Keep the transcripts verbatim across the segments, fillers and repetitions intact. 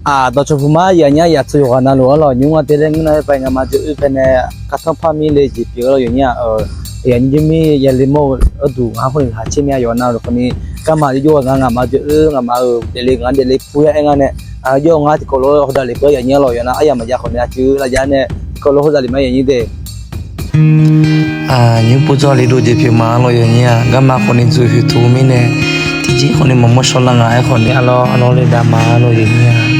Aq, dawqcawq puq ma, yaqnyir yaqtsu yawqghaq navluf-anr lawq, nymr nga deuq laer ngeur nar-aer pav nga ma jawr-eu paenae, kaqtanr par mir le jeq pyeuf-eu lawq yawnyir-aq, yaqnyir jir mir yale mawr-eu arduq ngar khoer ni haqcaer mir-a yawqghaq navluf khawfni, garma jawr-eu nga ngaqma jawr-eu ngaqma-euq daefle ngar daefle pur ya aer nga nae, jawr-eu ngar tiqkawv lof-aer hawdav lef peur yaqnyir-a lawq yawqnar aryamq maqjav khawfni aqcuiv lavjav nae, tiqkawv lof-aer hawdav lef ma yaqnyir dae. Aq, nymr pov dzawr le dov jeq pyeuf ma-a lawq yawnyir-aq, garma khawfni dzoeq huiq tuq mirnae, tiqjeq khawfni maqmawr shawr lar nga aer khawfni arlawr arlawr le dav ma-a lawq yawnyir-aq.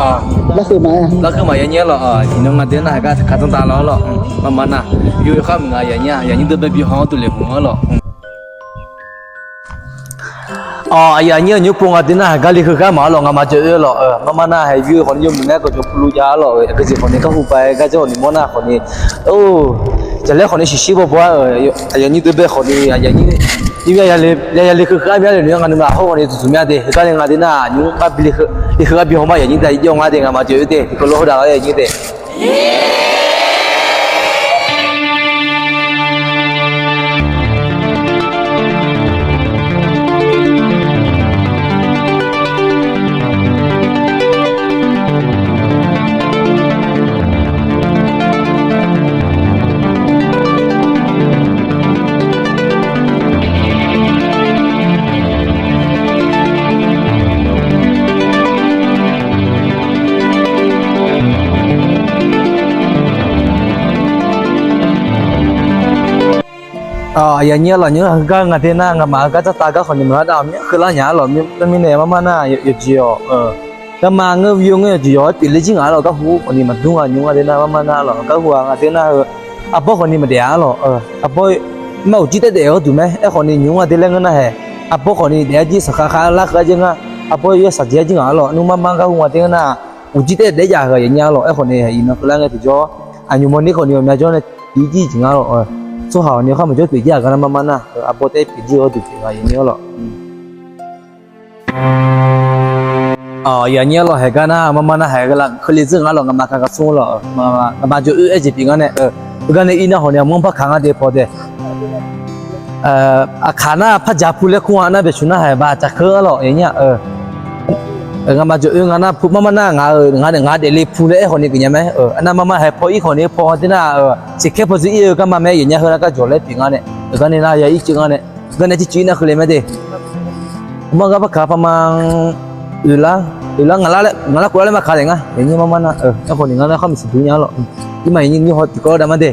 Larkeuv maqya nyir-ar lawq. Iqnan nga de nar haiq gar ka dzanr taq lawq-ar lawq. Marmar nar, yawkhav maqnga yaqnyir-a, yaqnyir deuq bae bi haw-awr duq le mq-ar lawq. Aqyuif aqnyir-eu nymr pov nga de nar haiq gar le heugar maqar lawq, ngamaf jawr oe-ar lawq. Marmar nar haiq yur-eu khawfni yawmuiq nae gawqjawq pulu jav-ar lawq. Aqgeujeq khawfni garhu pav-aer gar jawr-awq ni mawrnar khawfni, jaqlaer khawfni shiqshir bawbaw-ar. Aqyuif aqnyir deuq bae khawfni aqyuif aqnyir yaya le heugar mya le noeq-ar nga nuima hawr khawfni duqduq mya de. Heugar nae nga de nar nymr gar bi le heugar bi haw ma yaqnyir da ir jawr nga de, ngamaf jawr oe de, tiqkawv lof hawr daq-ar yaqnyir de. Aqyuif aqnyir-ar lawq, nymr heugar nga de nar ngamaf heugar dzartaf gar khawfni maqlar dav-awq, myanr keuvlar nya-ar lawq. Mirnae marmar nar yawqjeq-awq, garma ngeur-eu yawqjeq yawq-aer pyeufler jir ngaq-ar lawq. Garhu khawfni maqdur nga nymr nga de nar marmar nar lawq. Garhu-aq nga de nar heu arbawr khawfni maqdaef-ar lawq. Arbawr mar uqjir taer daef-awr duq mae. Aerkhawfni nymr nga de laer ngeur nar haeq, arbawr khawfni daef-aer jir saqkhav khav larkeuv-ar jir nga. Arbawr yawsaq jeq-aer jir ngaq-ar lawq. Nymr marmar garhu nga de ngeur nar uqjir taer daef-aer jav-eu yaqnyir-ar lawq. Aerkhawfni iqnan keuvlar ngae tiqjawr, aqnymr mawrner khawfni maqmya jawr nae pyeuf jir jeq nga-ar lawq. Tsawrhaq-awq ni khar maqjawr pyeuf jir-aq gar nar marmar nar arbawr taer pyeuf jir-awr duq pyeuf nga yaqnyir-ar lawq. Yaqnyir-ar lawq, haeq gar nar marmar nar haeq keuvle dzeur nga-ar lawq. Ngamaf ka ka smr lawq. Ngamaf jawr oe-aer jeq pyeuf ngar nae, heugar nae ir nar khawfni aqmur par kaq ngar de paw de. Aqkaq nar par jaq pu laer kur nga nar baeqshuq nar haeq baq jaq keuv-ar lawq yaqnyir-aq. Ngamaf jawr oe nga nar pu marmar nar ngaq-euq ngaq daefle pu laer aerkhawfni geufnya mae. Arnav marmar haeq paw ir khawfni paw nga de nar, siqkaer paw dzoer ir-eu garma mae yaqnyir-ar. Heu nar gar jawq laer pyeuf ngar nae, heugar nae nar ya ir ceuv ngar nae, heugar nae circuiv ir nar keuvle mae de. Aqmur gar par kaq pama, oeq lar, oeq lar ngaq lar, ngaq lar khof lar laer ma kaq daef ngar yaqnyir marmar nar. Aerkhawfni ngar nar khar maqsiq dur nya-ar lawq. Irma yaqnyir nymr haw tiqkawv-awr dav mar de.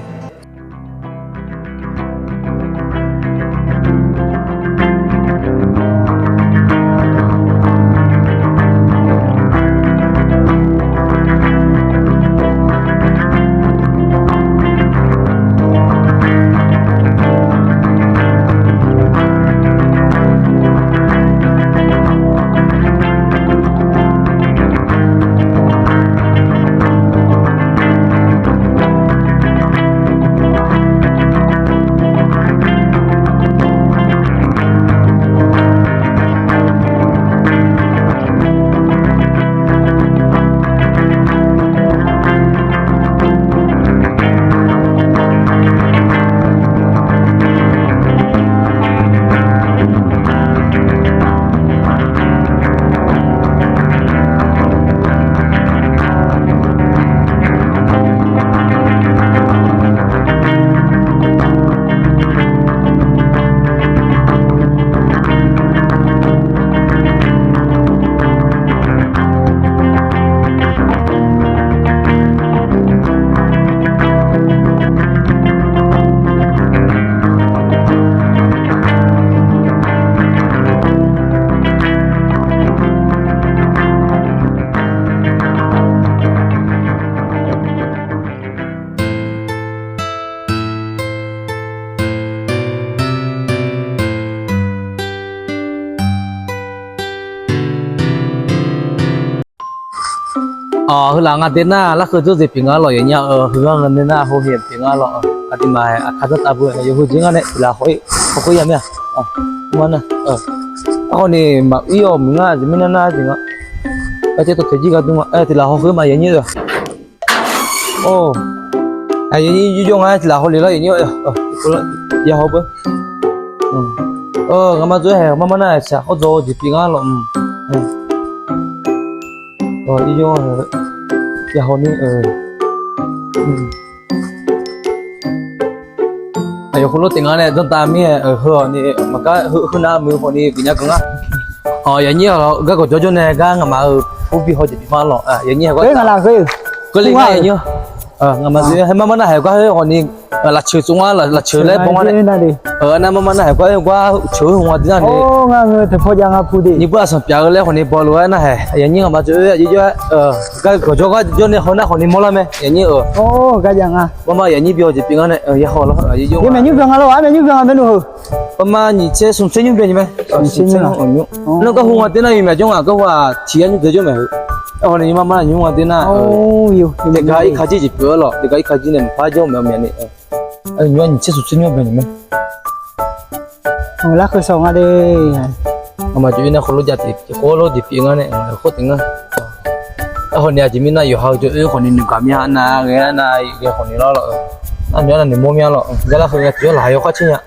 Heu laf nga de nar larkeuv dzawr dzaeq pyeuf nga lawq yaqnyir-a. Heu gar nga de nar hawheq pyeuf nga lawq. Aqduimaf aqkar dzanr tav bu-aer yawheu jeq ngar nae tiq laf haw-ir hawkhoer ya mir-a. Mar nar, aerkhawfni maqir-awq muiq ngar jeq mirnar nar jeq nga. Arcaev tawqtaeq jir gar dur nga. Tiq laf hawkhoer ma yaqnyir-a. Or, aqyawf nyir jawr jawr nga tiq laf haw le lar yaqnyir-a. Ya haw beu. Ngamaf dzoer haeq marmar nar-aq saq khawr dzaw-eu jeq pyeuf ngar lawq. Yawhaw ni, aqyawf khoerlof taef nga nae dzanr tav mir-aer heu-awq ni maqgar heu nar muiq khawf ni geufnya keuv ngar. Yaqnyir-a, gar gawqjawr jawr nae gar ngamaf-euq pur bi haw jeq pyeuf ma lawq. Yaqnyir-a, keuvle nga yaqnyir-a. Ngaqma zeu haer mar mar nar haeq gar khoer khawfni, lafceuq tsov nga, lafceuq laer baw nga nae. Nar mar mar nar haeq gar khoer gar ceuq-eu hmq nga deuq nar ni. Ngar ngeu teqpaw jav nga pu de. Nyiq bur aqsanq pyaq-eu laer khawfni baw lof-aer nar haeq, yaqnyir ngaqma zeu-aer aqjeq jawr-aer, gar gawqjawr gar jawr nae haw nar khawfni mawrlar mae, yaqnyir-euq. Gar jav nga. Mar mar yaqnyir byaw jeq pyeuf ngar nae, ya haw lawr, aqjeq jawr. Yawmyaq nymr byan nga lawr, armyaq nymr byan nga maernmr heu. Mar mar nyiq tser smq tser nymr byan nyiq mae. Smq tser nymr. Nar garhu nga deuq nar yawmyaq jawr nga, garhu-aq tiq yar nymr deuq jawr mae heu. Aerkhawfni mar mar nymr nga deuq nar, tiqgar irka jir jeq pyeuf-awr lawq, tiqgar irka jir nae maqpar jawr maeq-eu myaq ni. Nymr-aq nyiq tser smq tser nymr byan nyiq mae. Larkeuv sawq nga de. Ngaqma jeq-ir nae khawf lof jav tiq, khawf lof jeq pyeuf ngar nae, khoer tiq ngar. Aerkhawfni aqjeq mirnae yawqha-eu jawr-eu khawfni noeqgaq mya nav ghae-a nav ghae khawfni lawr lawq-eu. Armyaq nav noeqmawr mya lawq, gar larkeuv ngae tiq yawr laq yawkhav caer nya.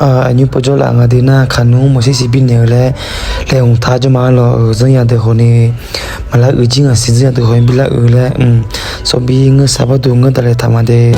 Aqnymr pawjawr laf nga deuq nar, kaqnmr mawqsir siq birnaeq-eu laer, laeqhmq taq jawr ma-ar lawq-euq zanrnya deuq khawfni, maqlar uiq jir ngaq siq zanrnya deuq khawfni bilar uiq laer, sawr bir ngeur sar barduq ngeur davlaeq taq ma de.